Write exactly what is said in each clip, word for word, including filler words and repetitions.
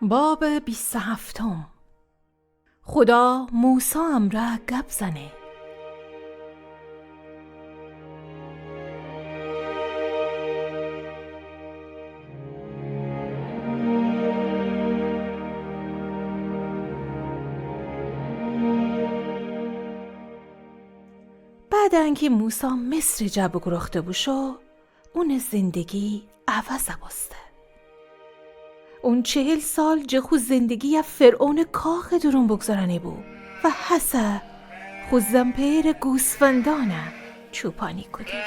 باب بیست و هفتم. خودا موسی امرأ گب زنه. بعد انکه موسی مصر جا بوگروخته بوشو، اونٚ زندگی عوض بوسته. اون چهل سال جٚه خو زندگی فرعونٚ کاخٚ دورون بگذرأنه بو و هسه خو زن‌پئرٚ گوسفندأنَ چوپانی کودی.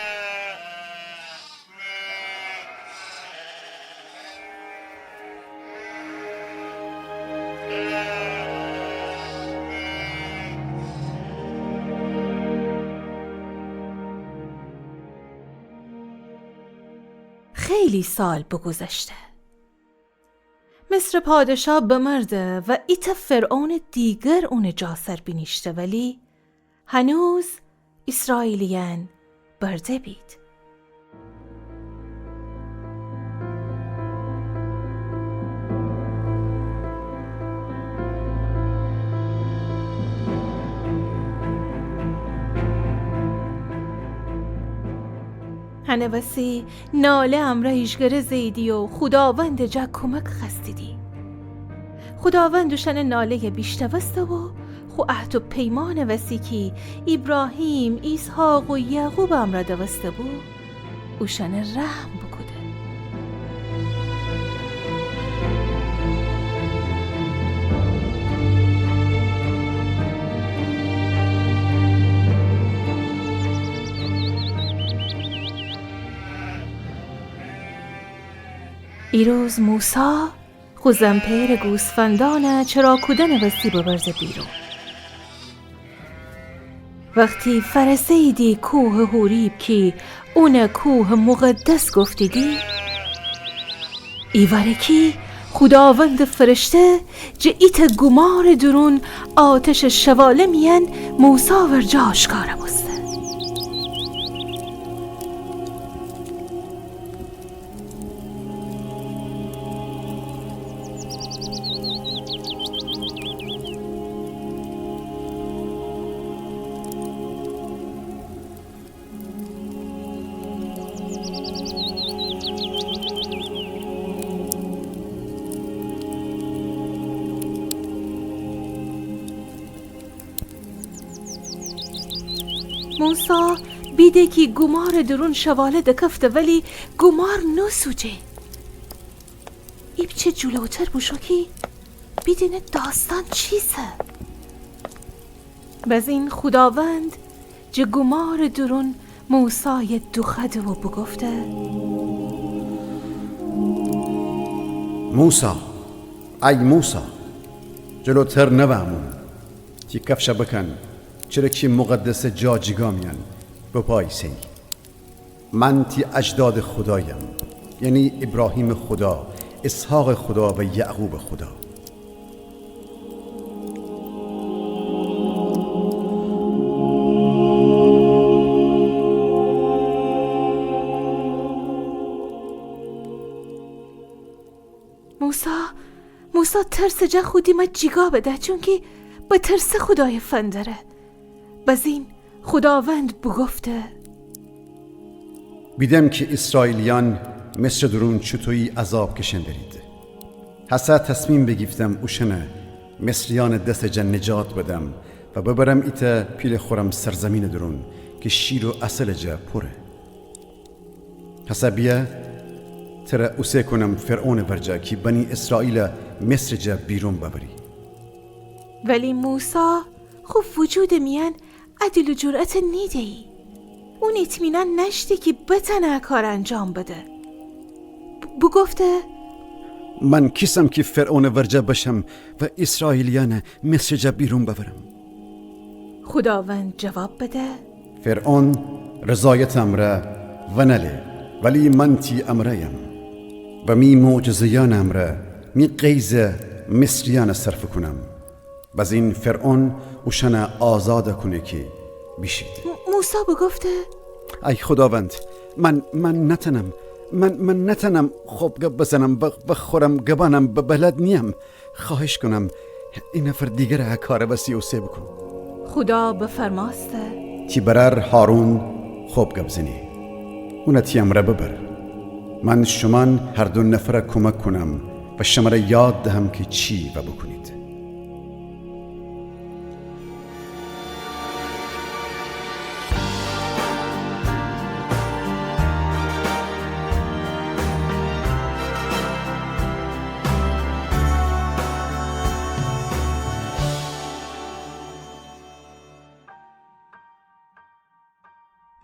خیلی سال بگوذشته. مصرٚ پادشاه بمرده و ایتأ فرعونٚ دیگر اونٚ جا سر بینیشته، ولی هنوز ایسرائیلیأن برده بید. هنٚ وسی ناله امرأ ایشگره زه‌ییدی و خوداوندٚ جا کمک خوأستیدی. خوداوند اوشأنٚ ناله‌یَ بیشنوسته و خو عهد و پیمانٚ وسی کی ایبراهیم، ایسحاق و یعقوبٚ امرأ دوسته بو، اوشأنَ رحم بوکوده. ایروز موسی خو زن‌پئرٚ گوسفندأنَ چرا کودنٚ وسی ببرده بیرون. وختی فأرسه‌ییدی کوهٚ حوریب کی اونَ کوهٚ مقدس گفتیدی، ایواره‌کی خوداوندٚ فرشته جٚه ایتأ گومارٚ دورون آتشٚ شواله میأن موسی ورجه آشکار بوسته. موسی بیده کی گومارٚ دورون شواله دکفته ولی گومار نوسوجه. ایپچه جلوتر بوشو کی بیدینه داستأن چیسه. بزین خوداوند جٚه گومارٚ دورون موسایَ دوخوأده و بوگفته: موسی، ای موسی، جلوتر نوا امون. تی کفشَ بکن، چره کی مقدسٚ جا جیگا میأن بپا ایسه‌یی. من تی اجدادٚ خودایم، یعنی ایبراهیمٚ خودا، ایسحاقٚ خودا و یعقوبٚ خودا. موسی، موسی ترسٚ جا خو دیمَ جیگا بده، چونکی بترسه خودایَ فندره. بزین خوداوند بوگفته: بیدم کی ایسرائیلیأن مصرٚ دورون چوطویی عذاب کشن درید. هسه تصمیم بیگیفتم اوشأنَ مصریأنٚ دستٚ جا نجات بدم و ببرم ایتأ پیله خورم سرزیمینٚ دورون کی شیر و عسلٚ جا پوره. هسه بیه، ترَ اوسه کونم فرعونٚ ورجه کی بنی ایسرائیلَ مصرٚ جا بیرون ببری. ولی موسی خو وجودٚ میأن ا دیل و جرأتَ نیده‌یی. اون اطمینان نأشتی کی بتأنه ا کارَ انجام بده. ب-، بوگفته: من کیسم کی فرعونٚ ورجه بشم و ایسرائیلیأنَ مصرٚ جا بیرون بأورم؟ خوداوند جواب بده: فرعون رضایتٚ امرأ ونله، ولی من تی امرأیم و می معجزه‌یأنٚ امرأ می غیظَ مصریأنَ صرفه کونم. بزین فرعون اوشأنَ آزادَ کونه کی بیشید. م-، موسی بوگفته: ای خوداوند، من، من نتأنم، من، من نتأنم خب گب بزنم، ب-، بخورم، گبانم، ب-، بلد نییم. خواهش کونم، ای نفر دیگر ا کار وسی اوسه بوکون. خودا بفرمأسته: تی برأر هارون خب گب زنه. اون تی امرأ ببر. من شومأن هر دو نفر کومک کونم و شمر یاد دهم کی چی وا بوکونید.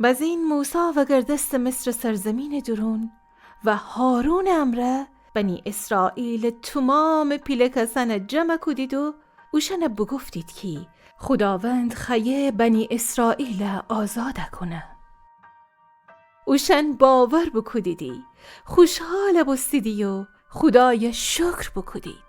بزین موسی وگردسته مصرٚ سرزمینٚ دورون و هارونٚ امرأ بنی اسرائیلٚ تومامٚ پیله کسأن جمع کودید و اوشأن بوگفتید کی خوداوند خوأیه بنی اسرائیل آزاد کونه. اوشأن باور بوکودیدی، خوشحال بوستیدی و خودای شکر بوکودید.